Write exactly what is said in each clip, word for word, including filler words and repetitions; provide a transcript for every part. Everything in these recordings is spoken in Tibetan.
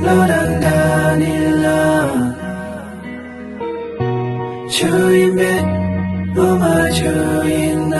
བློ་རང་འདྲ་ནི་ལ། ཆུ་ཡིན་མེད་བློ་མ་ཆུ་ཡིན་ན།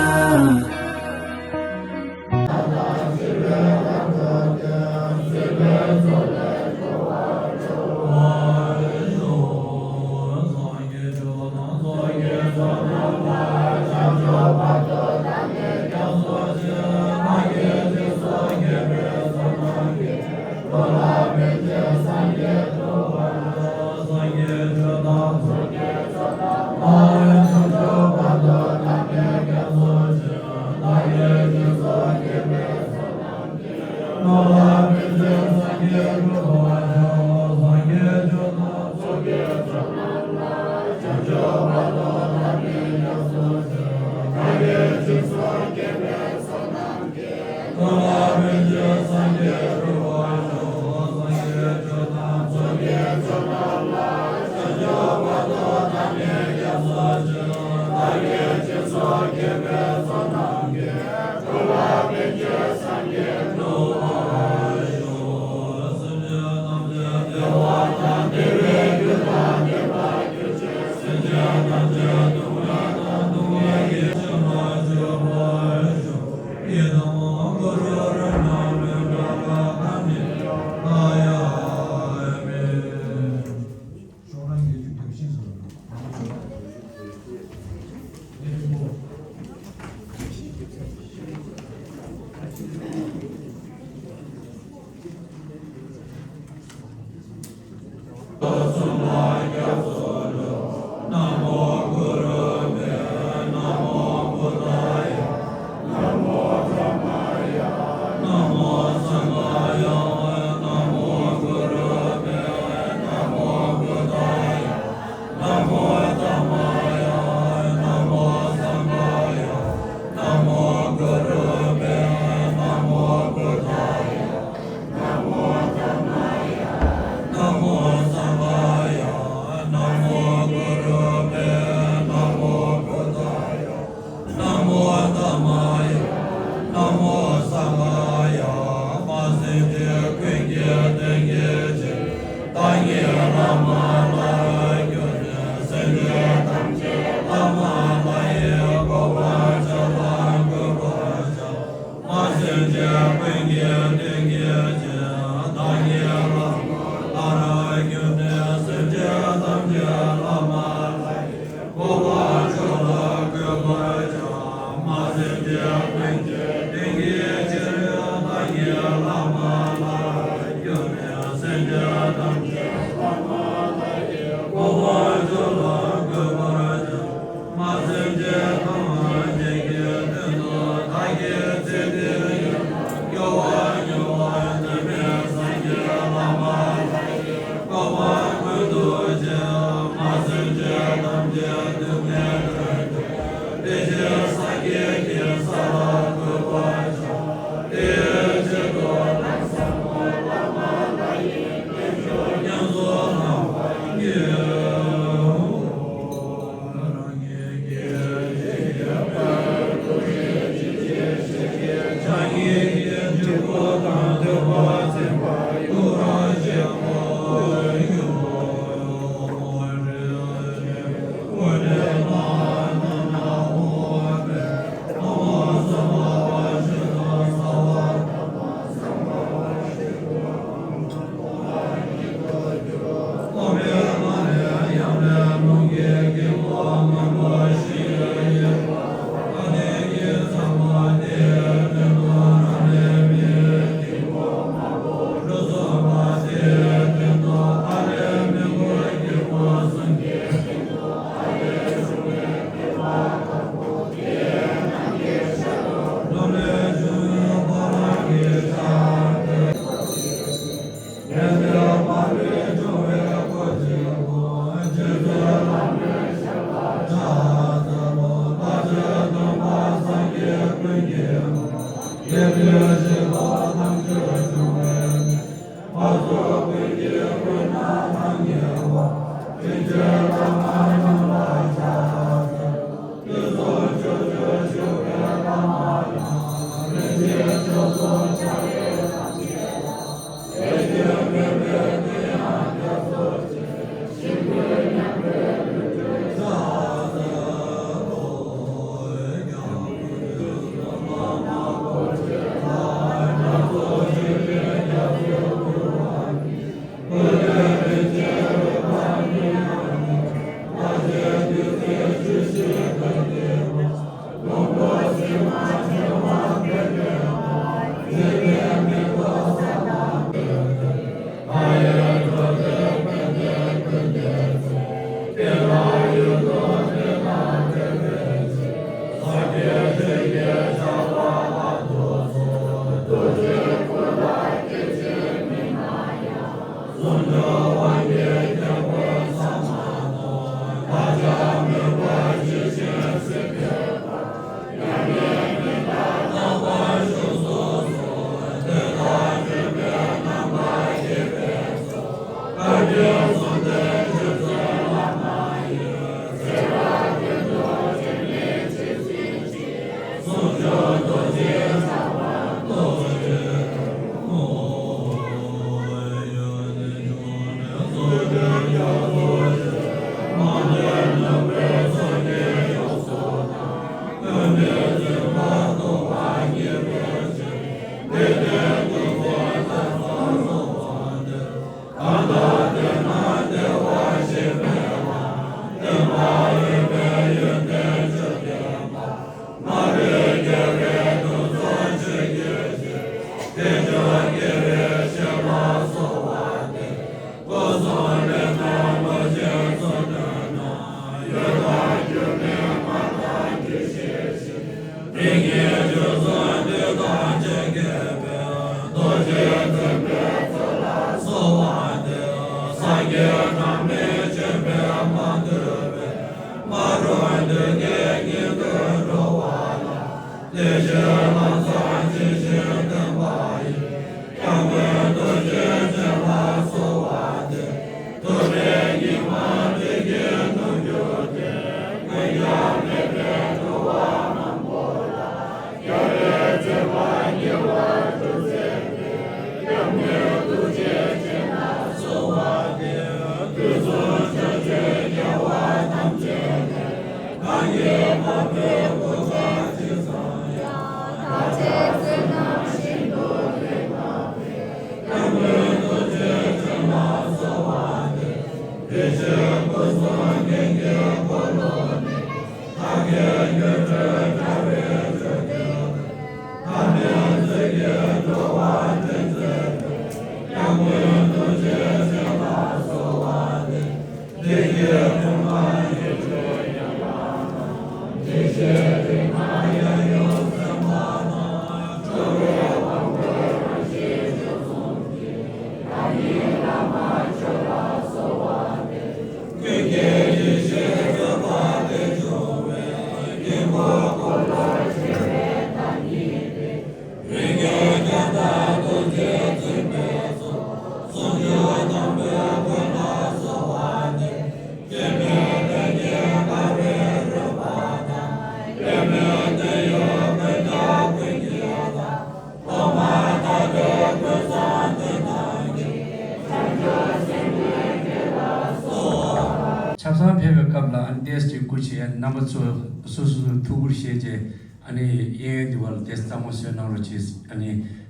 ཆབ་གསང་ཕེབས་པའི་སྐབས་ལ་ཨ་ནི་ཏོག་ཙམ་སྐུ་མཁྱེན། རྣམ་པ་ཚོ་སོ་སོ་སོ་ཐུགས་ཁུར་བཞེས་རྗེས་ཨ་ནི་གཡས་གཡོན་འདི་བར་ལ་ཏོག་ཙམ་གཙང་མ་བཟོས་གནང་རོགས་གྱིས། ཨ་ནི་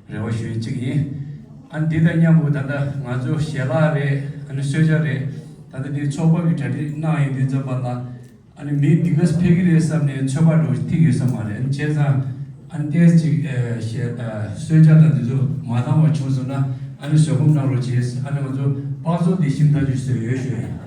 རེ་བ་ཞུ་ཡས་གཅིག་ཡིན། ཨ་ནི་འདི་དང་མཉམ་པོ་ད་ལྟ་ང་ཚོ་ཞལ་ལག་རེད། ཨ་ནི་གསོལ་ཇ་རེད། ད་ལྟ་འདི་ཚོགས་པ་གི་གྲ་སྒྲིག་གནང་ཡོང་དུས་ཙམ་པ་ལ། ཨ་ནི་མི་འདི་ག་ཕེབས་ཀྱི་རེད་བསམ་ནས་ཚོད་དཔག་འགྲོ་ཐིག་ཡོད་ས་མ་རེད། ཨ་ནི་བྱས་ཙང་ཨ་ནི་ཏོག་ཙམ་ཅིག་ཨ་ཞལ་ཨ་གསོལ་ཇ་དང་འདི་ཚོ་མ་འདང་བ་བྱུང་སོང་ན་ཨ་ནི་བཟོད་སྒོམ་གནང་རོགས་བྱེད། ཨ་ནི་ང་ཚོ་དཔག་ཚོགས་འདི་ཤིང་རྟ་ཅིག་བཟོས་ཡོད་ཞུ་ཡ་ཡིན།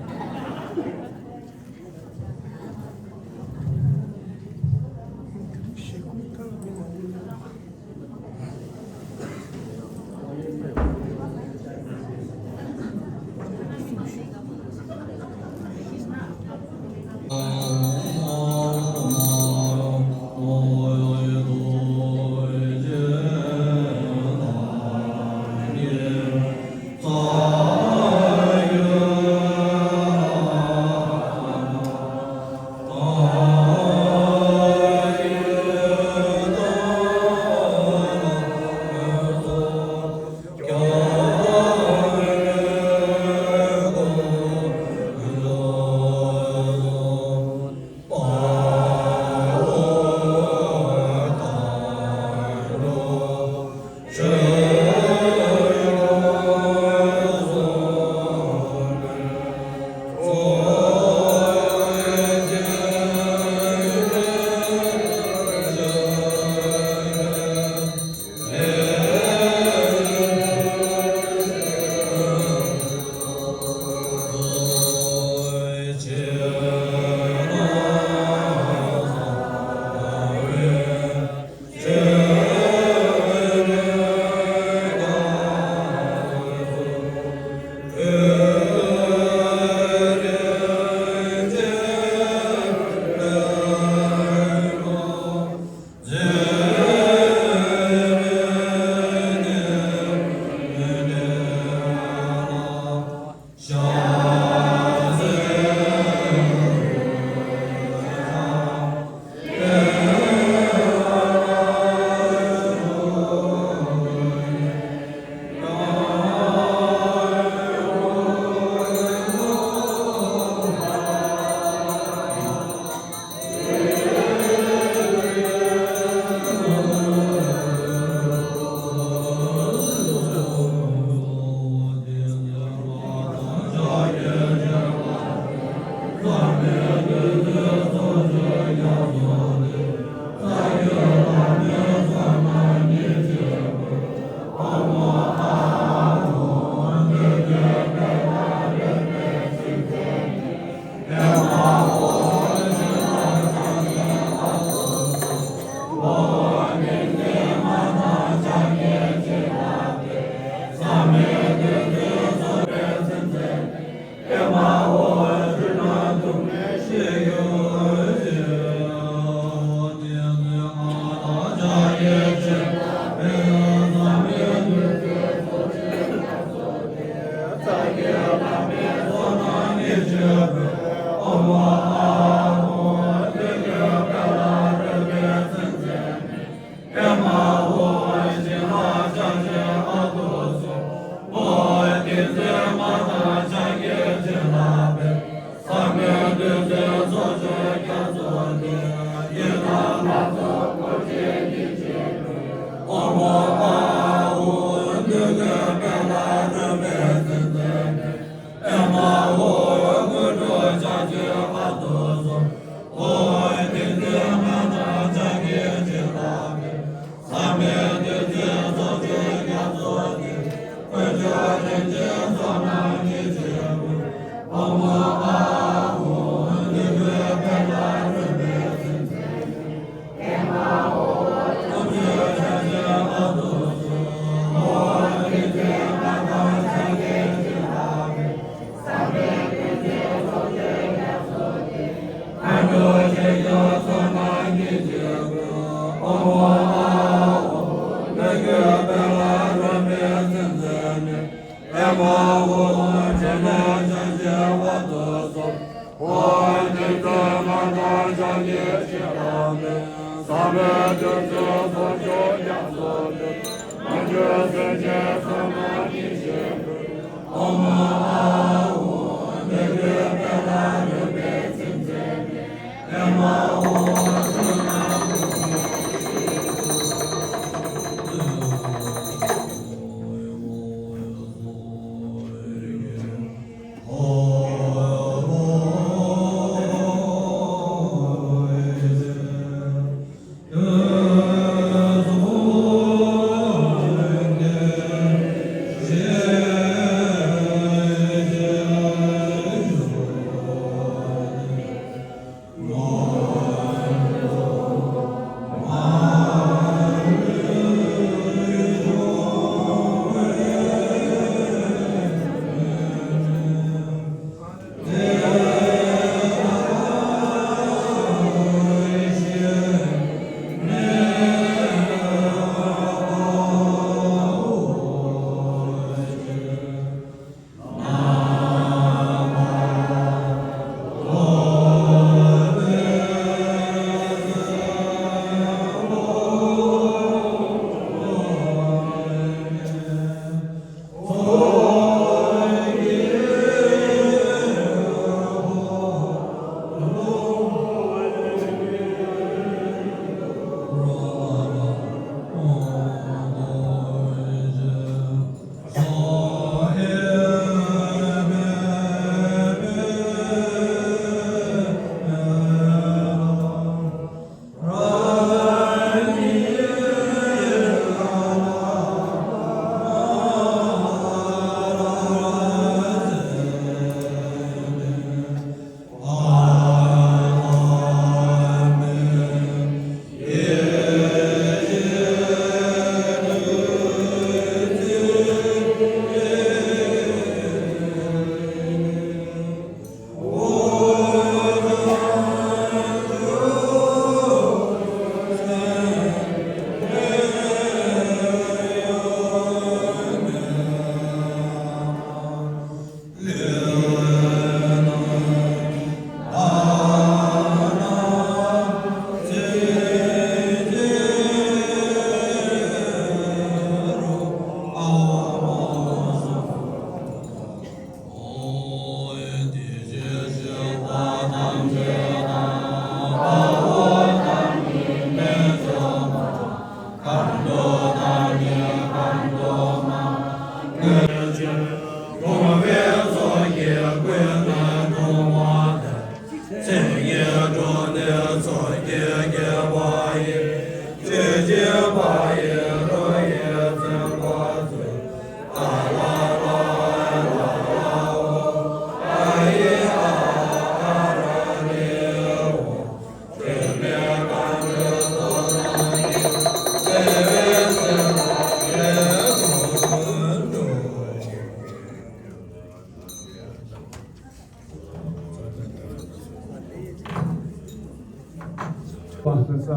པ་ལ་ས།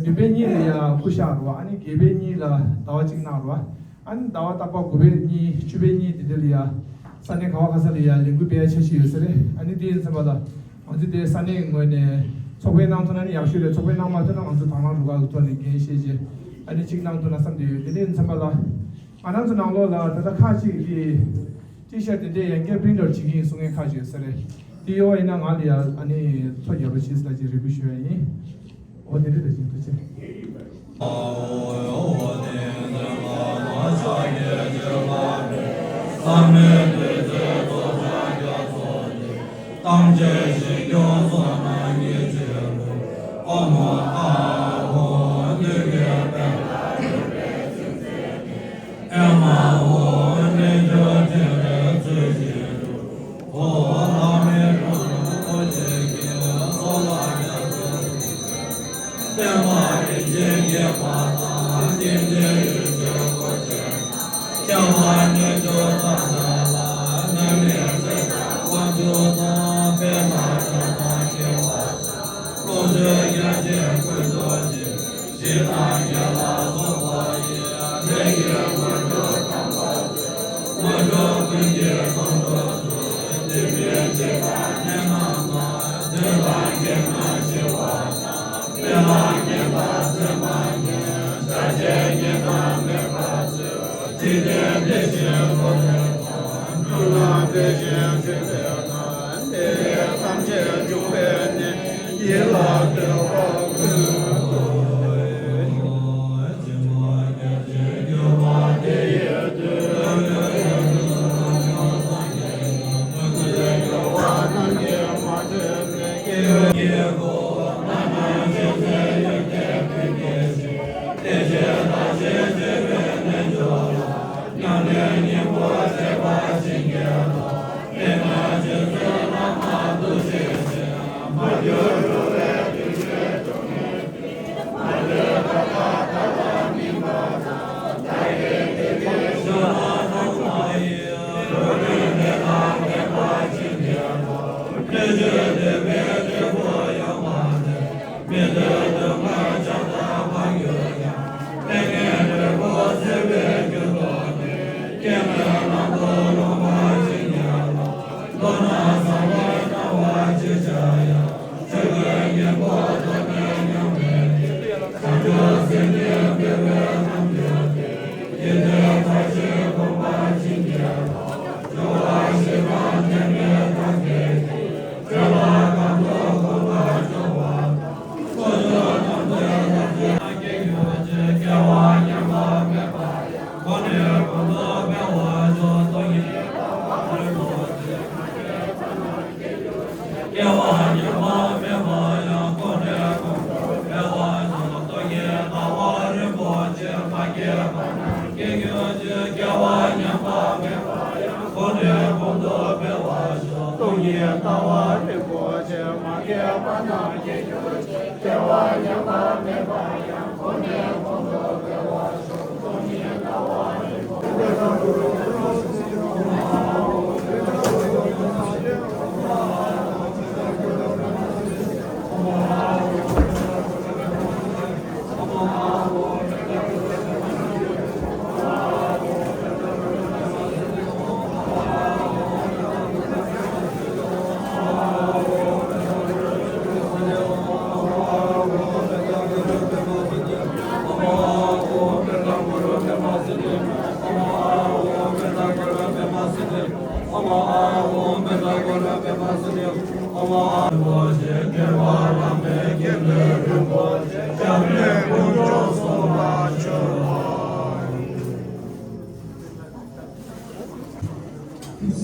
བདུན་པའི་གཉིས་ལ་ཡ་སྐུ་གཤེགས་རེད་བ། ཨ་ནི་བརྒྱད་པའི་གཉིས་ལ་ཟླ་བ་གཅིག་གནང་རེད་བ། ཨ་ནི་ཟླ་བ་རྟག་པར་དགུ་པའི་གཉིས་བཅུ་པའི་གཉིས་དེ་འདྲ་ལ་ཡ་ས་གནས་ག་བ་ག་ས་ལ་ཡ་ལས་འགུལ་སྤེལ་ཡ་འཆར་གཞི་ཡོད་ས་རེད། ཨ་ནི་དེ་ཡིན་ཙམ་པ་ལ་ང་ཚོ་དེ་ས་གནས་ངོས་ནས་ཚོགས་ཕན་གནང་ཐུབ་ན་ནི་ཡག་ཤོས་རེད། ཚོགས་ཕན་གནང་མ་ཐུབ་ན་ང་ཚོ་དང་བླངས་རུ་ཁག་གི་ཐོག་ནས་འགན་བཞེས་རྗེས་ཨ་ནི་གཅིག་གནང་ཐུབ་ན་བསམ་གྱི་ཡོད། དེ་འདྲ་ཡིན་ཙམ་པ་ལ་ང་རང་ཚོ་ནང་ལོགས་ལ་ད་ལྟ་ཁག་ཅིག་གིས་ཅི་ཤ་དེ་འདྲས་ཡང་བསྐྱར་པིན་ཊར་བྱེད་ཀྱི་ཡིན་གསུང་མཁན་ཁག་ཅིག་ཡོད་ས་རེད། དེ་ཡོད་པ་ཡིན་ན་ང་ལ་ཡ་ཨ་ནི་ཐོ་རྒྱབ་རོགས་བྱེད་ཟེར་ཅིག་རེ་སྐུལ་ཞུ་ཡ་ཡིན། འོ་དེ་འདྲ་རེད། ཅིག་ཐུགས་རྗེ་ཆེ།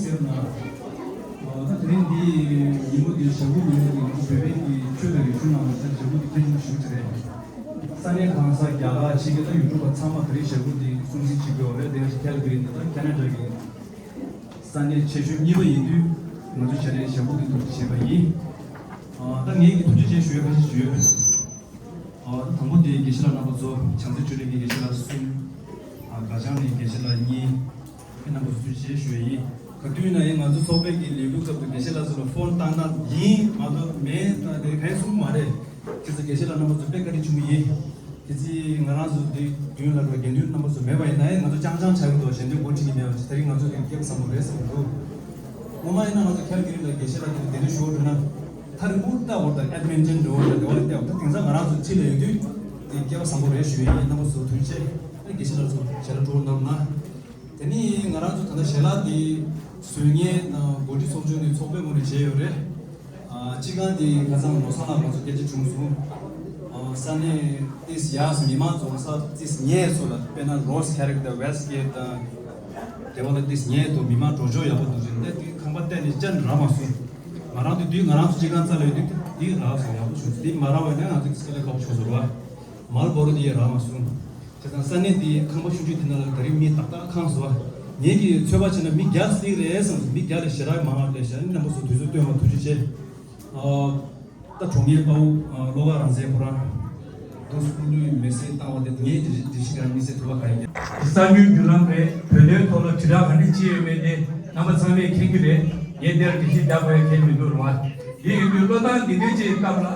ཟེར་ན། ད་དེ་རིང་འདི་ཉིན་མོ་འདི་ཞག་དགུ་ཉིན་མོ་འདི་ང་ཚོ་བོད་པའི་གི་ཆོས་དང་རིག་གཞུང་ནང་ལ་ད་ཞག་དགུ་འདི་སྐད་ཆ་ཞུ་བྱས་རེད། ས་གནས་གང་ས་རྒྱ་གར་ཕྱི་རྒྱལ་དང་ཡུ་རོབ་པ་ཚང་མ་དེ་རིང་ཞག་དགུ་འདི་སྲུང་བརྩི་བྱེད་དགོས་པ་རེད། དེ་ཡང་ཁེ་ལ་གི་རིང་འདི་ད་ཁེ་ན་ཌ་གི་ས་གནས་ཆེ་ཤོས་གཉིས་པ་ཡིན་དུས་ང་ཚོ་བྱས་ནས་ཞག་དགུ་འདི་ཐུགས་རྗེ་ཆེ་ཞུས་པ་ཡིན། ད་ངས་ཀྱི་ཐུགས་རྗེ་ཆེ་ཞུ་ཡ་ཁ་ཤས་ཞུ་ཡོད། ཨ་ད་དང་པོ་དེ་དགེ་བཤེས་ལགས་རྣམ་པ་ཚོ་བྱང་རྩེ་ཆོས་གླིང་གི་དགེ་བཤེས་ལགས་གསུམ། ཨ་དགའ་ལྕང་ནས་དགེ་བཤེས་ལགས་གཉིས། ཁྱེད་རྣམ་པ་ཚོ་ཐུགས་རྗེ་ཆེ་ཞུ་ཡ་ཡིན། ག་དུས་ཡིན་ན་ཡང་ང་ཚོ་ཚོགས་པའི་གི་ལས་འགུལ་སྐབས་དུ་དགེ་བཤེས་ལགས་ཚོ་ལ་ཕོན་བཏང་ན་ཡིན་མ་གཏོགས་མེད་ད་དེ་གང་གསུང་མ་རེད། ཁྱེད་ཚོ་དགེ་བཤེས་ལགས་རྣམ་པ་ཚོ་དཔེ་བཀའ་དྲིན་ཆེན་པོ་ཡིན། གལ་སྲིད་ང་རང་ཚོ་འདི་མདུན་ལ་རོགས་དགེ་འདུན་རྣམ་པ་ཚོ་མེད་པ་ཡིན་ན་ཡང་ང་ཚོ་རྐྱང་རྐྱང་ཆགས་ཀྱི་འདུག་གཞན་དོན་འགོ་ཁྲིད་ཀྱི་མེད་པ་ཅིག་དེ་རིང་ང་ཚོ་གི་སྐལ་བ་བཟང་པོ་རེད་བསམ་གྱི་འདུག་ངོ་མ་ཡིན་ན་ང་ཚོ་ཁེལ་གྷི་རི་ལ་དགེ་བཤེས་ལགས་དེ་གདན་འདྲེན་ཞུ་བ་འགྲོ་ན་ཐ་རི་ཨུར་ཏ་འོར་དང་ཨེད་མིན་ཊོན་འགྲོ་བ་ལ་དེ་བ་ལ་བལྟས་པ་ད་དེང་སང་ང་རང་ཚོ་ཕྱི་ལ་ཡོད་དུས་དེ་སྐལ་བ་བཟང་པོ་རེད་ཞུ་ཡ་ཡིན། རྣམ་པ་ཚོ་ཐུགས་རྗེ་ཆེ། དགེ་བཤེས་ལགས་ཚོ་ཞལ་ལག་སྤྲོ་བོ་གནང་རོགས་གནང་། དེ་ནི་ང་རང་ཚོ་ད་ལྟ་ཞལ་ལག་འདི་བཟོ་མཁན་དང་འགོ་ཁྲིད་ཚོགས་ཆུང་ནས་ཚོགས་པའི་ངོས་ནས་བྱས་ཡོད་རེད། ཨ་སྤྱི་ཁང་འདི་ཁ་སང་ནོར་བཟང་ལགས་ང་ཚོ་སྐད་ཆ་བྱུང་སོང་། ཨ་ས་གནས་ཏིས་ཡག་སོང་མི་མང་ཚོ་ས་ཏིས་ཉེ་སོ་ལ་དཔེར་ན་རོ་སི་ཁེ་རིག་དང་ཝེ་སི་ཀེ་དང་དེ་བ་ལ་ཏིས་ཉེ་དུ་མི་མང་འགྲོ་ཕྱོགས་ཡག་པོ་འདུག་ཅིང་དེ་དུས་ཁང་པ་བལྟས་ནས་ཅན་རག་མ་སོང་། ང་རང་དུས་དུས་ང་རང་ཚོ་སྤྱི་ཁང་རྩ་ལ་ཡོད་དུས་དེ་རག་སོང་ཡག་པོ་བྱུང་སོང་དེ་མ་རག་བས་ན་ང་ཚོ་དིས་ཀ་ལས་ཁག་པོ་བྱུང་སོང་ར། མར་བོ་རོ་དེ་ཡང་རག་མ་སོང་། བྱས་ཙང་ས་གནས་དེའི་ཁང་པ་ཆུང་ཆུང་དེ་ནང་ལ་ད་རིང་མི་ཏག་ཏག་ཁང་བཟོ་བ། ངེད་ཀྱིས་ཚོད་དཔག་བྱས་ན་མི་བརྒྱ་ཙམ་རེད་བསམ་སོང་། མི་བརྒྱ་ལས་ཞེ་དྲག་མང་བ་རེད་ཤག་རྣམ་པ་ཚོ་དུས་ཚོད་བཏོན་པ་ཐུགས་རྗེ་ཆེ། ཨ་ད་གྲོང་ཁྱེར་དཔའ་བོ་བློ་དགའ་རང་བཙན་ཁོ་རང་དུ་སྐུ་ལུས་མེ་སྲེག་བཏང་བ་དེ་ངེད་ཀྱི་སྒྲིག་གཞི་ག་རེ་དམིགས་བསལ་ཐུབ་པ་ག་རེ་རེད། གསར་འགྱུར་བརྒྱུད་ལམ་རེད། བོད་དོན་ཐོག་ལ་དྲིལ་བསྒྲགས་ག་འདྲ་བྱས་ཡོད་མེད་དེ་རྣམ་པ་ཚང་མས་མཁྱེན་གྱི་རེད། ངས་འདིར་སྒྲིག་གཞི་རྒྱག་དགོས་ཡ་གལ་མི་འདུག་རེད་བ། འདི་ཡིན་དུས་བློ་བཏང་འདི་འདྲའི་ཅིག་སྐབས་ལ།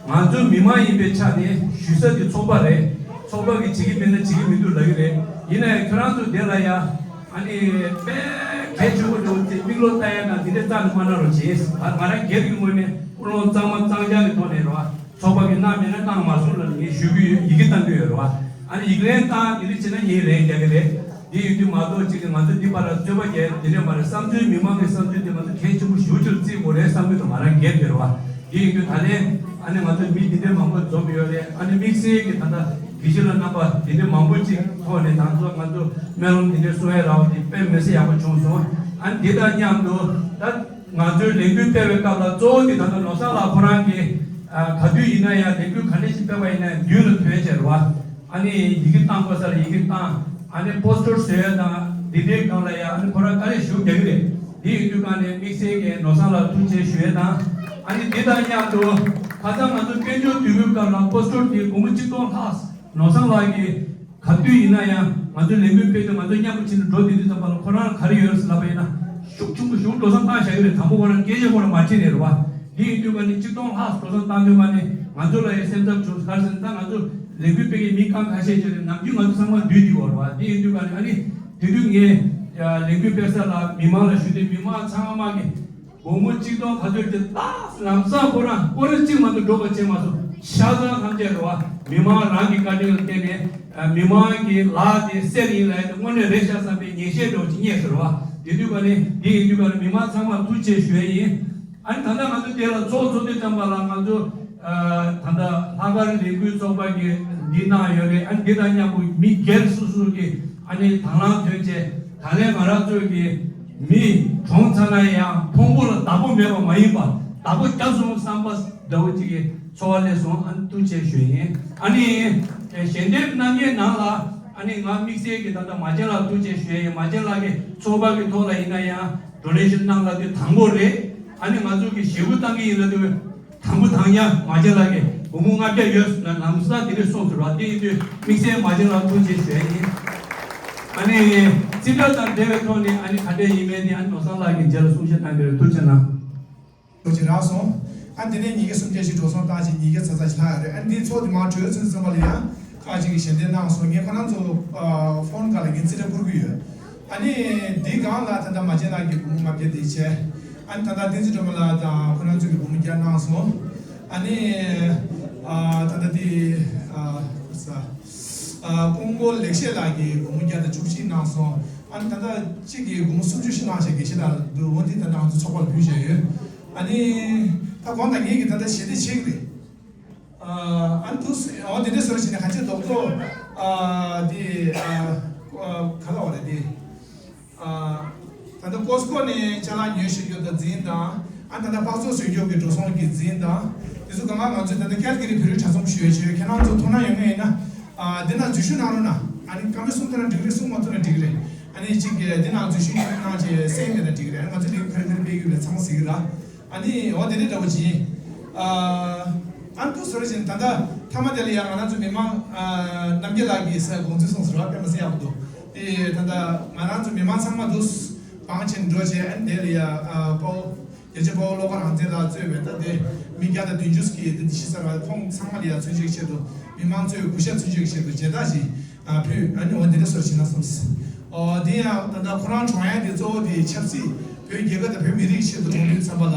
ང་ཚོ་མི་མང་ཡིན་པའི་ཆ་ནས་ཞུ་ས་དེ་ཚོགས་པ་རེད། ཚོགས་པ་གིས་བྱེད་ཀྱི་མེད་ན་བྱེད་ཀྱི་མི་འདུག་ལབ་ཀྱི་རེད། ཡིན་ན་ཡང་ཁྱོད་རང་ཚོ་དེ་ལ་ཡ་ཨ་ནི་དཔེ་གལ་ཆེན་པོ་འདྲ་བོ་དེ་མིག་ལོག་ལྟ་ཡ་དང་དེ་འདྲའི་རྩ་ནས་མ་གནང་རོགས་བྱེད། ང་རང་སྒེར་གྱི་ངོས་ནས་ཀུན་སློང་གཙང་མ་གཙང་རྐྱང་གི་ཐོག་ནས་རེད་བ། ཚོགས་པ་གིས་གནང་མེད་ན་གནང་མ་སོང་ལབ་ངས་ཞུ་གི་ཡོད། ཡི་གེ་བཏང་གི་ཡོད་རེད་བ། ཨ་ནི་ཡིག་ལན་བཏང་དེ་འདྲ་བྱས་ན་ངས་ལན་རྒྱག་གི་རེད། དེ་ཡིན་དུས་མ་གཏོགས་གཅིག་གིས་ང་ཚོ་འདི་བར་ལ་རྩོད་པ་རྒྱག་དེ་འདྲ་མ་རེད། བསམ་ཚུལ་མི་མང་གི་བསམ་ཚུལ་དེ་ང་ཚོ་གལ་ཆེན་པོ་ཞེ་པོ་ཅིག་ལ་བརྩི་དགོས་རེད་བསམ་གྱི་འདུག་ང་རང་སྒེར་དེ་རེད་བ། དེ་ཡིན་དུས་ད་ལན་ཨ་ནི་ང་ཚོ་མི་འདི་འདྲ་མང་པོ་འཛོམས་ཡོད་རེད། ཨ་ནི་དམིགས་བསལ་གྱི་ད་ལྟ་དགེ་བཤེས་ལགས་རྣམ་པ་འདི་འདྲ་མང་པོ་ཅིག་ཐོག་ནས་ད་ཚོ་ང་ཚོ་སྨོན་ལམ་འདི་འདྲ་གསུང་ཡ་རག་པ་དེ་དཔེ་མི་སྲིད་ཡག་པོ་བྱུང་སོང་། ཨ་ནི་འདི་དང་མཉམ་དུ་ད་ང་ཚོའི་ལས་འགུལ་སྤེལ་བའི་སྐབས་ལ་གཙོ་བོ་དེ་ད་ལྟ་ནོར་བཟང་ལགས་ཁོ་རང་གིས་ག་དུས་ཡིན་ན་ཡང་ལས་འགུལ་ག་འདྲ་ཞིག་སྤེལ་བ་ཡིན་ན་མདུན་ལ་ཐོན་བྱས་རེད་བ། ཨ་ནི་ཡི་གེ་བཏང་དགོས་ས་ལ་ཡི་གེ་བཏང་། ཨ་ནི་པོ་སི་ཊར་བཟོ་ཡ་དང་འདི་འདྲའི་སྒང་ལ་ཡ་ཨ་ནི་ཁོ་རང་དཀའ་ལས་ཞེ་པོ་རྒྱག་གི་རེད། འདི་ཡིན་དུས་སྒང་ནས་དམིགས་བསལ་གྱི་ནོར་བཟང་ལགས་ཐུགས་རྗེ་ཆེ་ཞུ་ཡས་དང་། ཨ་ནི་འདི་དང་མཉམ་དུ་ཁ་སང་ང་ཚོ་དཔལ་འབྱོར་དུས་འགོའི་སྐབས་ལ་པོ་སི་ཊར་དེ་སྒོར་མོ་གཅིག་སྟོང་ལྷག་ནོར་བཟང་ལགས་ཀྱིས་ག་དུས་ཡིན་ན་ཡང་ང་ཚོ་ལས་འགུལ་སྤེལ་དུས་ང་ཚོ་མཉམ་པོ་ཕྱིན་ནས་འགྲོ་བསྡད་དུས་ཙམ་པ་ལ་ཁོ་རང་ལ་ག་རེ་ཡོད་རེད་ཟེར་ལབ་པ་ཡིན་ན་ཤུགས་ཆེན་པོ་ཞེ་པོ་འགྲོ་སོང་བཏང་བཞག་གི་རེད། དང་པོ་ཁོ་རང་སྐད་ཆ་ཁོ་རང་མ་དྲིས་ནས་རེད་བ། འདི་ཡིན་དུས་ཀ་ནི་གཅིག་སྟོང་ལྷག་འགྲོ་སོང་བཏང་དུས་ཀ་ནི་ང་ཚོ་ལ་ཡང་སེམས་འཚབ་བྱུང་། ག་རེ་ཟེར་ན་ད་ང་ཚོ་ལས་འགུལ་སྤེལ་མཁན་མི་རྐང་ཁ་ཤས་ཅིག་རེད། ནམ་རྒྱུན་ང་ཚོ་ཚང་མ་འདུས་འདུས་ཡོད་རེད་བ། འདི་ཡིན་དུས་ཀ་ནི་ཨ་ནི་དེ་དུས་ངས་ལས་འགུལ་སྤེལ་ས་ལ་མི་མང་ལ་ཞུས་ཏེ་མི་མང་ཚང་མ་གིས་སྒོར་མོ་གཅིག་སྟོང་ག་ཚོད་ཅིག་ཏག་ལམ་སང་ཁོ་རང་སྐོར་ར་གཅིག་མ་གཏོགས་འགྲོ་བ་བྱས་མ་སོང་། ཆ་ཚང་ཐམས་ཅད་རེད་བ། མི་མང་རང་གི་བཀའ་དྲིན་ལ་བརྟེན་ནས་མི་མང་གི་ལག་དེ་གསེར་ཡིན་ལབ་ཡ་དེ་དངོས་གནས་རེད་ཤག་བསམ་པའི་ངེས་ཤེས་འདྲ་བོ་ཅིག་རྙེད་སོང་རེད་བ། དེ་དུས་ཀ་ནི་འདི་ཡིན་དུས་ཀ་ནི་མི་མང་ཚང་མར་ཐུགས་རྗེ་ཆེ་ཞུ་ཡ་ཡིན། ཨ་ནི་ད་ལྟ་ང་ཚོ་དེ་ལ་ཚོགས་གཙོ་དེ་ཙམ་པ་ལ་ང་ཚོ་ད་ལྟ་ལྷག་དཀར་ལས་འགུལ་ཚོགས་པ་གིས་འདི་གནང་ཡོད་རེད། ཨ་ནི་འདི་དང་མཉམ་པོ་མི་སྒེར་སོ་སོ་གིས་ཨ་ནི་དང་བླངས་ཐོན་བྱས་ད་ལན་ང་རང་ཚོ་གི་མི་གྲོངས་ཚར་ན་ཡང་ཕུང་པོ་ལ་བདག་པོ་མེད་པ་མ་ཡིན་པ་བདག་པོ་རྒྱབ་སོང་བསམ་པ་འདྲ་བོ་ཅིག་གི་ཚོར་བ་སླེབས་སོང་། ཨ་ནི་ཐུགས་རྗེ་ཆེ་ཞུ་ཡིན། ཨ་ནི་ཞལ་འདེབས་གནང་མཁན་ནང་ལ་ཨ་ནི་ང་དམིགས་བསལ་གྱི་ད་ལྟ་མ་བྱན་ལགས་ཐུགས་རྗེ་ཆེ་ཞུ་ཡིན། མ་བྱན་ལགས་ཀྱི་ཚོགས་པ་གི་ཐོག་ལ་ཡིན་ན་ཡང་ཌོ་ནེ་ཤན་གནང་ལབ་དུས་དང་པོ་རེད། ཨ་ནི་ང་ཚོ་གི་ཞེ་པོ་བཏང་གི་ཡིན་ལབ་དུས། དང་པོ་དང་ཡང་མ་བྱན་ལགས་ཀྱིས་སྒོར་མོ་ལྔ་བརྒྱ་ཡོད་ཟེར་ན་ལམ་སང་དེ་འདྲས་གསུངས་ཟེར་བ་དེ་ཡིན་དུས་དམིགས་བསལ་མ་བྱན་ལགས་ཐུགས་རྗེ་ཆེ་ཞུ་ཡ་ཡིན། ཨ་ནི་རྩིས་ཁྲ་དང་འབྲེལ་བའི་ཐོག་ནས་ཨ་ནི་ག་འདྲས་ཡིན་མིན་དེ་ཨ་ནི་ནོར་བཟང་ལགས་ཀྱིས་རྗེས་ལ་གསུང་བཤད་གནང་གི་རེད། ཐུགས་རྗེ་གནང་། ཐུགས་རྗེ་རག་སོང་། ཨ་འདི་ནས་ཉིས་བརྒྱ་སུམ་བརྒྱ་ཞིག་འགྲོ་སོང་བཏང་ཞིང་ཉིས་བརྒྱ་ཙམ་ཙམ་ཞིག་ལྷག་ཡོད་རེད། ཨ་འདི་ཚོགས་འདུ་མར་གྲོལ་ཚུན་ཙམ་པ་ལ་ཡང་ཁག་ཅིག་གིས་ཞལ་འདེབས་གནང་སོང་། ངས་ཁོ་རང་ཚོ་ཨ་ཕོན་སྒང་ལ་ངས་རྩིས་ཁྲ་བསྐུར་གྱི་ཡོད། ཨ་ནི་འདི་སྒང་ལ་ད་ལྟ་མ་བྱན་ལགས་ཀྱིས་སྒོར་མོ་ལྔ་བརྒྱ་དེ་བྱས། ཨ་ནི་ད་ལྟ་བསྟན་འཛིན་སྒྲོལ་མ་ལགས་དང་ཁོ་རང་ཚོས་ཀྱི་སྒོར་མོ་བརྒྱ་གནང་སོང་། ཨ་ནི་ཨ་ད་ལྟ་དེ་ཨ་ས་ཨ་ཀོང་པོ་ལེགས་བཤད་ལགས་ཀྱིས་སྒོར་མོ་བརྒྱ་དང་བཅུ་གཅིག་གནང་སོང་། ཨ་ནི་ད་ལྟ་གཅིག་གིས་སྒོར་མོ་སུམ་ཅུ་བཞི་གནང་བྱས་དགེ་བཤེས་ལགས་འདུག་འོ་འདི་ད་ལྟ་ང་ཚོ་ཚོགས་པར་ཕུལ་བྱས་ཡོད། ཨ་ནི་ད་དགོངས་དག་ངེད་ཀྱིས་ད་ལྟ་ཞལ་འདེབས་བྱེད་ཀྱི་རེད། ཨ་ཨ་ནི་དུ་སུ་འོ་དེ་འདྲའི་བཟོ་འདྲ་བྱས་ནས་ག་ཚོད་རྡོག་རྡོག་ཨ་དེ་ཨ་ཨ་ག་ལ་བ་རེད་དེ། ཨ་ད་ལྟ་ཀོ་སི་ཀོ་ནས་ཅ་ལག་ཉོས་བཞག་རྒྱུ་དང་འཛིན་དང་། ཨ་ད་ལྟ་པགས་ཚོགས་བཟོ་རྒྱུ་གི་འགྲོ་སོང་གི་འཛིན་དང་། དེ་ཚོ་གང་ག་ང་ཚོས་ད་ལྟ་ཀལ་གྷི་རི་བོད་རིགས་གྲྭ་ཚང་ཞུ་ཡས་བྱས། ཁྱེད་རང་ཚོ་ཐུགས་སྣང་ཡོད་མཁན་ཡིན་ན་ཨ་འདི་ནང་འཛུལ་ཞུགས་གནང་རོགས་གནང་། ཨ་ནི་བཀའ་མོལ་གསུང་ཐུབ་ན་འགྲིག་རེད། གསུང་མ་ཐུབ་ན་འགྲིག་རེད། ཨ་ནི་གཅིག་གིས་འདི་ནང་འཛུལ་ཞུགས་གནང་བྱས་གསན་ཡོད་ན་འགྲིག་རེད། ཨ་ནི་ང་ཚོ་ལས་ཁུར་ཁུར་སྤེལ་གྱི་ཡོད་ཚང་མ་གཟིགས་ཀྱི་ར། ཨ་ནི་འོ་དེ་འདྲའི་འདྲ་བོ་ཅིག་ཡིན། ཨ་ཨ་ནི་ཐུགས་གསོ་རེ་བྱས་ནས་ད་ལྟ་མཐའ་མ་དེ་ལ་ཡང་ང་རང་ཚོ་མི་མང་ཨ་རྣམ་རྒྱལ་ལགས་ཀྱིས་ས་དགོངས་ཚུལ་གསུངས་ཟེར་བ་དཔེ་མི་སྲིད་ཡག་པོ་འདུག་དེ་ད་ལྟ་ང་རང་ཚོ་མི་མང་ཚང་མ་འདུག་བང་ཆེན་འགྲོ་བྱས། ཨ་ནི་དེ་ལ་ཡང་ཨ་དཔའ་བོ་ རྒྱལ་གཅེས་དཔའ་བོ་བློ་དགའ་རང་བཙན་ལགས་གཙོས་པའི་ད་དེ་མི་བརྒྱ་དང་བདུན་ཅུ་ཞིག་གིས་དེ་འདི་ཞིག་ཟེར་བ་ཁོང་ཚང་མ་ལ་ཡང་མཚོན་བྱེད་ཆེད་དུ་མི་མང་ཚོས་གུས་ཞབས་མཚོན་བྱེད་ཆེད་དུ་མཇལ་དར་ཞིག་ཕུལ། ཨ་ནི་འོ་འདི་འདྲ་སོར་ཕྱིན་ན་བསམ། ཨོ་དེ་ཡང་ད་ལྟ་ཁོ་རང་གྲོངས་ཡ་དེ་གཙོ་བོ་དེ་ཆབ་སྲིད་བོད་རྒྱལ་ཁབ་དང་བོད་མི་རིགས་ཆེད་དུ་གྲོངས་དུས་ཙམ་པ་ལ་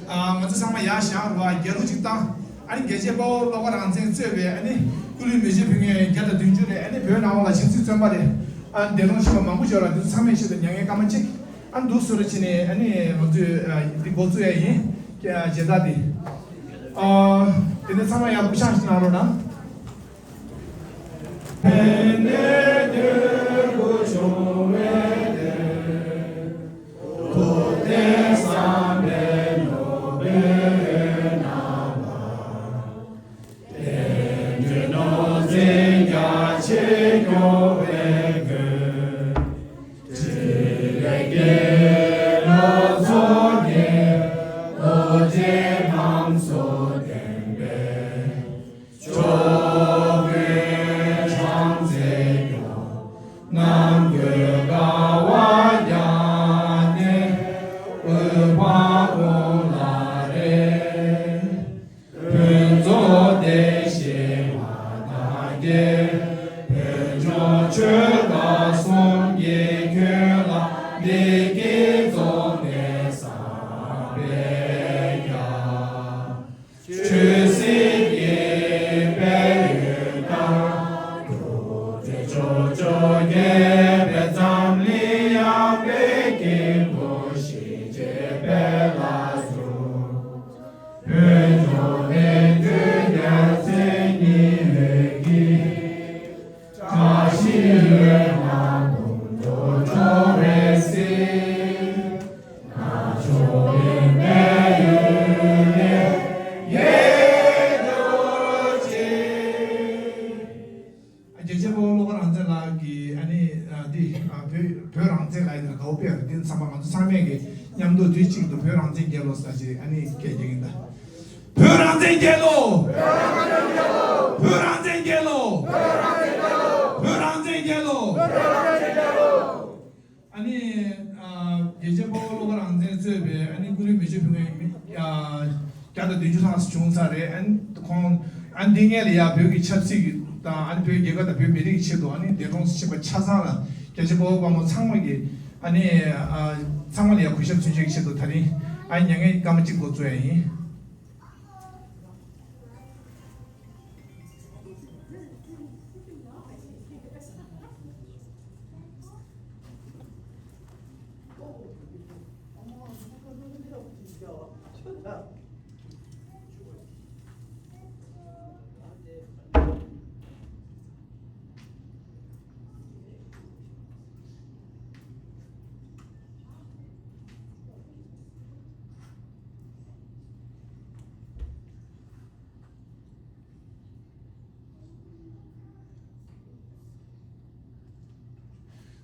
ཨ་ང་ཚོ་ཚང་མ་ཡར་བཞེངས་རོགས་རྒྱལ་གླུ་ཅིག་བཏང་། ཨ་ནི་རྒྱལ་གཅེས་དཔའ་བོ་བློ་དགའ་རང་བཙན་གཙོས་པའི་ཨ་ནི་སྐུ་ལུས་མེ་མཆོད་ཕུལ་མཁན་བརྒྱ་དང་བདུན་ཅུ་རེད། ཨ་ནི་བོད་ནང་ལ་ཆབ་སྲིད་བཙོན་པ་རེད། ཨ་ནི་འདས་གྲོངས་ཕྱིན་པ་མང་པོ་ཡོད་ར། འདི་ཚོ་ཚང་མའི་ཆེད་དུ་མྱ་ངན་སྐར་མ་གཅིག་ཨ་ནི་འདུག་སེ་ར་ཕྱིན་ནས་ཨ་ནི་ང་ཚོས་ཨ་འདི་འགོ་བཙུགས་ཡ་ཡིན། ཨ་མཇལ་དར་འདི། ཨ་དེ་ནས་ཚང་མ་ཡར་སྐུ་བཞེངས་ཤིག་གནང་རོགས་གནང་། རྒྱལ་གཅེས་དཔའ་བོ་བློ་དགའ་རང་བཙན་ལགས་ཀྱིས་ཨ་ནི་ཨ་འདི་ཨ་བོད་བོད་རང་བཙན་ལབ་ཡིན་ན་དགའ་བོ་དཔེ་ཡོད་རེད། འདི་ཚང་མ་ང་ཚོ་ཚང་མས་ཀྱི་མཉམ་དུ་དུས་གཅིག་ཏུ་བོད་རང་བཙན་རྒྱལ་ལོ་ཟེར་ཞིག་ཨ་ནི་སྐད་རྒྱག་གིན་གདའ། བོད་རང་བཙན་རྒྱལ་ལོ། བོད་རང་བཙན་རྒྱལ་ལོ། བོད་རང་བཙན་རྒྱལ་ལོ། ཨ་ནི་ཨ་རྒྱལ་གཅེས་དཔའ་བོ་བློ་དགའ་རང་བཙན་གཙོས་པའི་ཨ་ནི་སྐུ་ལུས་མེ་མཆོད་ཕུལ་མཁན་མི་ཨ་བརྒྱ་དང་བདུན་ཅུ་ལྷག་ཙམ་བྱུང་ཚར་རེད། ཨ་ནི་ཁོང་ཨ་ནི་འདི་སྔོན་ལ་ཡ་བོད་ཀྱི་ཆབ་སྲིད་ཀྱི་དང་ཨ་ནི་བོད་རྒྱལ་ཁབ་དང་བོད་མི་རིགས་ཀྱི་ཆེད་དུ་ཨ་ནི་འདས་གྲོངས་སུ་ཕྱིན་པ་ཆ་ཚང་ལ་རྒྱལ་གཅེས་དཔའ་བོ་དཔའ་མོ་ཚང་མ་གི་ཨ་ནི་ཨ་ཚང་མ་ལ་ཡ་གུས་ཞབས་མཚོན་བྱེད་ཀྱི་ཆེད་དུ་ད་རིང་ཨ་ནི་མྱ་ངན་སྐར་མ་གཅིག་འགོ་བཙུགས་ཡ་ཡིན།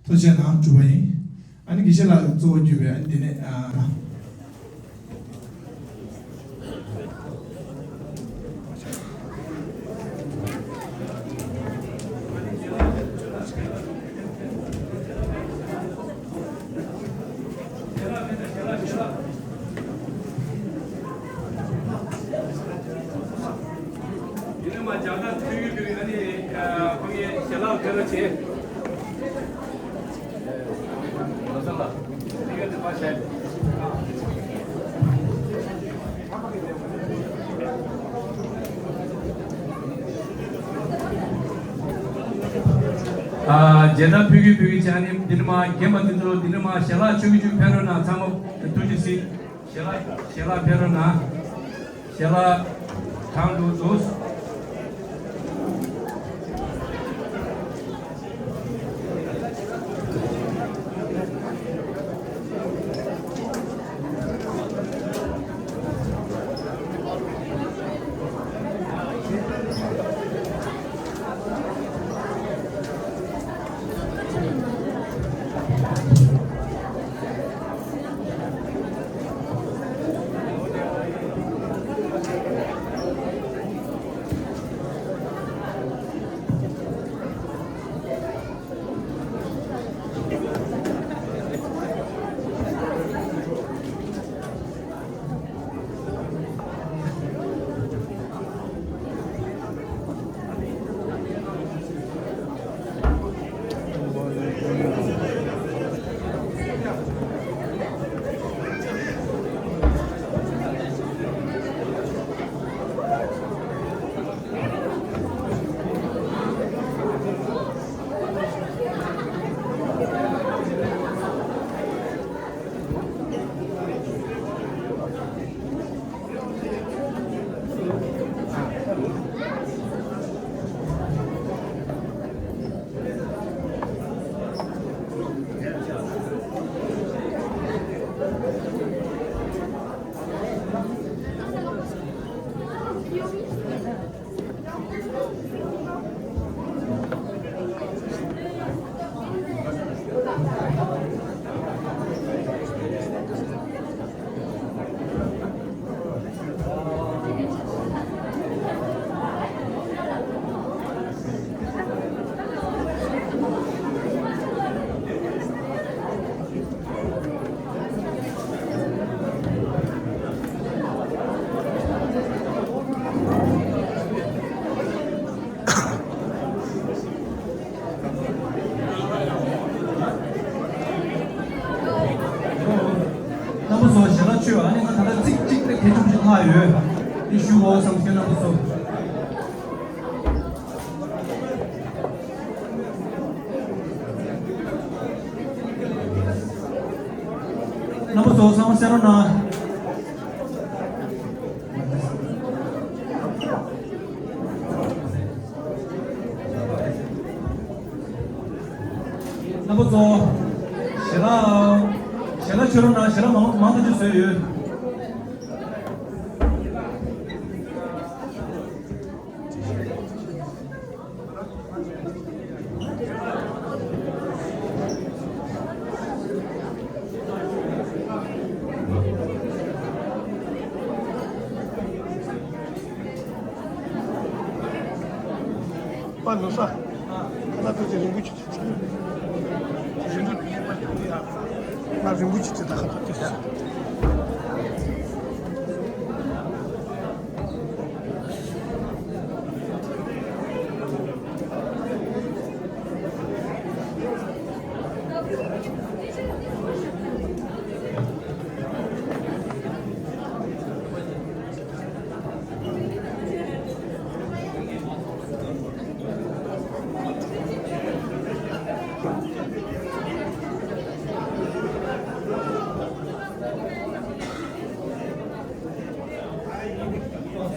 ཐུགས་རྗེ་གནང་། གྲུབ་པ་ཡིན། ཨ་ནི་དགེ་བཤེས་ལགས་གཙོ་བོ་གྱུར་པའི་ཨ་ནི་འདི་ནས་ཨ། ཡིན་ནའི་མ་རྒྱང་ཐག་ཐུང་ཡུལ་དུ་ཨ་ནི་ཁོང་གི་ཞལ་ལག་ཕེབས་རོགས་བྱེད། ཨ་མཇལ་དར་ཕུལ་གྱི་ཕུལ་གྱི་བྱས་ནས་འདི་ནས་མ་རྒན་པ་འདི་ཚོ་འདི་ནས་མ་ཞལ་ལག་མཆོད་ཀྱི་མཆོད་ཕེབས་རོགས་གནང་། ཚང་མ་ཐུགས་རྗེ་གཟིགས། ཞལ་ལག་ཞལ་ལག་ཕེབས་རོགས་གནང་། ཞལ་ལག་དྲངས་འདུག་འདུག་རྣམ་པ་ཚོ་ཞལ་ལག་མཆོད། ཨ་ནི་ང་ད་ལྟ་ཚིག་གཅིག་དེ་གལ་ཆེན་པོ་ཞིག་ལྷག་ཡོད། དེ་ཞུ་དགོས་བསམ་གྱི། རྣམ་པ་ཚོ། རྣམ་པ་ཚོ་ཚང་མ་གསན་རོགས་གནང་། རྣམ་པ་ཚོ། ཞལ་ལག་ཞལ་ལག་མཆོད་རོགས་གནང་། ཞལ་ལག་མང་མང་དུ་ཅིག་བཟོས་ཡོད། པ་ནོ་ས། ཁ་ལག་ཐུག་ཅེ་རིང་པོ་ཆུ་ཆུ་ཆུ། རིང་པོ་ང་རིང་པོ་ཆུ་ཆུ་ད་ཁ་ཐུག་ཅེ།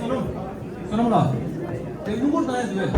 བསོད་ནམས། བསོད་ནམས་ལགས། དེ་སྔོན་འགོག་བཏང་ཡ་འདུག་གས།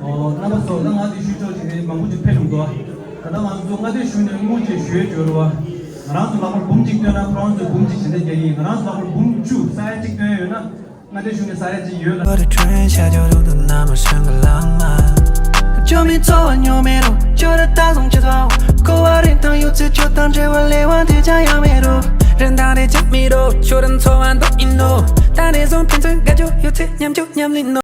ཨོ། རྣམ་པ་ཚོ། ད་ང་འདི་ཞུ་ཆོག་ཅིག་རེད། མང་པོ་ཅིག་ཕེབས་འདུག་ད་ལྟ་ང་ཚོ་མངའ་སྡེ་གཞུང་ནས་དངུལ་ཅིག་ཞུ་ཡས་འབྱོར་བ། ང་རང་ཚོ་ལག་པར་འབུམ་གཅིག་བཏོན་ན་ཁོ་རང་ཚོས་འབུམ་གཅིག་ཞལ་འདེབས་རྒྱག་གི་ཡིན། ང་རང་ཚོ་ལག་པར་འབུམ་བཅུ་ས་ཡ་གཅིག་བཏོན་ཡོད་ན། མངའ་སྡེ་གཞུང་ནས་ས་ཡ་གཅིག་ཡོད་ལ། 我的春夏秋冬都那么深刻浪漫。